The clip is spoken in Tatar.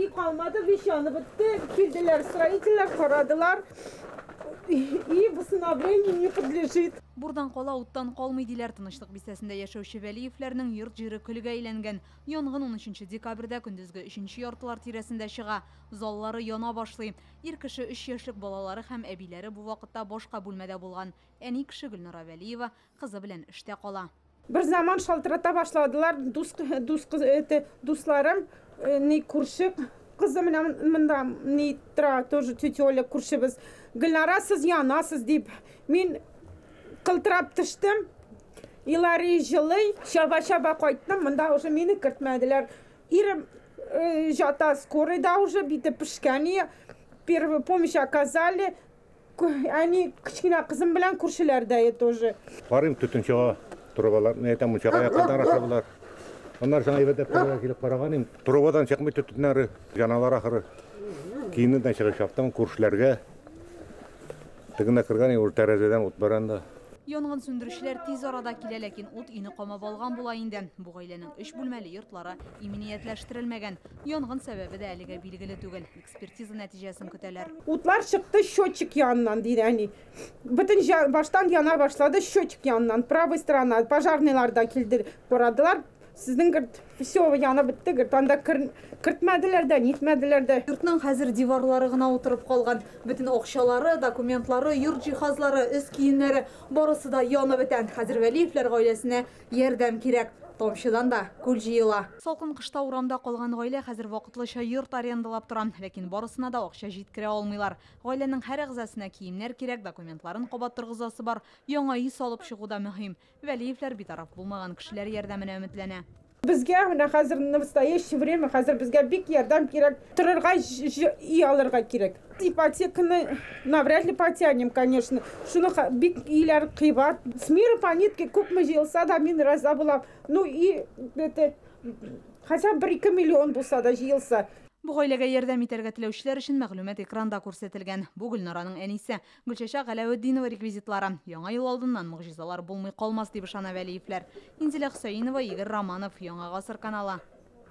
Берни калмады, вещь янып бетте. Килделәр строительләр, карадылар. И восстановлению не подлежит. Бурдан кала, уттан калмый диләр. Тынычлык бистәсендә яшәүче Вәлиевләрнең йорт-җире көлгә әйләнгән. Янгын 13 декабрьдә көндезге 3 яртылар тирәсендә чыга. Заллары яна башлый. Ир кеше 3 яшьлек балалары һәм әбиләре бу вакытта башка бүлмәдә булган. Әни кеше Гөлнара Вәлиева кызы белән эштә кала. Бер заман шалтырата башладылар, дус, дус, это, дусларым, ни күрше кызы менә монда ни тора, тоже тетя Оля күршебез. Гөлнара, сез янасыз дип. Мин кылтырап төштем. Илари җылый, чаба-чаба кайттым, монда уже мине кертмәделәр. Ирем җата скорыйда уже, бите пешкән, первую помощь оказали. Әни кечкенә кызым белән күршеләрдә тоже. Карыйм, төтен чыга, трубалар, не әйтәм, мунчага якыннар ашадылар. Аннары соң әйбәтләп карарга килеп караган идем. Трубадан чыкмый төтеннәре, яналар ахыры. Киемнән чыгып чаптым күршеләргә. Тегендә кергән идем, тәрәзәдән ут бар анда. Янгын сүндерүчеләр тиз арада килә, ләкин ут өйне камап алган була инде. Бу гаиләнең 3 бүлмәле йортлары иминиятләштерелмәгән. Янгын сәбәбе дә әлегә билгеле түгел. Экспертиза нәтиҗәсен көтәләр. Утлар чыкты счетчик яныннан, диде әни. Бөтен баштан яна башлады счетчик яныннан. Правой сторона пожарныйлар да килде, карадылар. Сезнең, говорит, все янып бетте, говорит, анда кертмәделәр дә, нитмәделәр дә. Йортның хәзер диварлары гына утырып калган. Бөтен акчалары, документлары, йорт җиһазлары, өс киемнәре барысы да янып бетә. Хәзер Вәлиевләр гаиләсенә ярдәм кирәк. Тамчыдан да күл җыела. Салкын кышта урамда калган гаилә хәзер вакытлыча йорт арендалап тора. Ләкин барысына да акча җиткерә алмыйлар. Гаиләнең һәр әгъзасына киемнәр кирәк, документларын кабат торгызасы бар. Яңа өй салып чыгу да мөһим. Вәлиевләр битараф булмаган кешеләр ярдәменә өметләнә. Безгә менә хәзер на настоящее время хәзер безгә бик ярдәм кирәк. Торырга өй алырга кирәк. Ипотеканы навряд ли потянем, конечно. Шуны бик өйләр кыйбат. С мира по нитке күпме җыелса да мин риза булам. Ну и это хотя бы 1-2 миллион булса да җыелса. Бу гаиләгә ярдәм итәргә теләүчеләр өчен мәгълүмат экранда күрсәтелгән. Бу Гөлнараның әнисе Гөлчәчәк Галәветдинова реквизитлары. Яңа ел алдыннан могҗизалар булмый калмас дип ышана Вәлиевләр. Инзилә Хөсәенова, Игорь Романов, Яңа Гасыр каналы.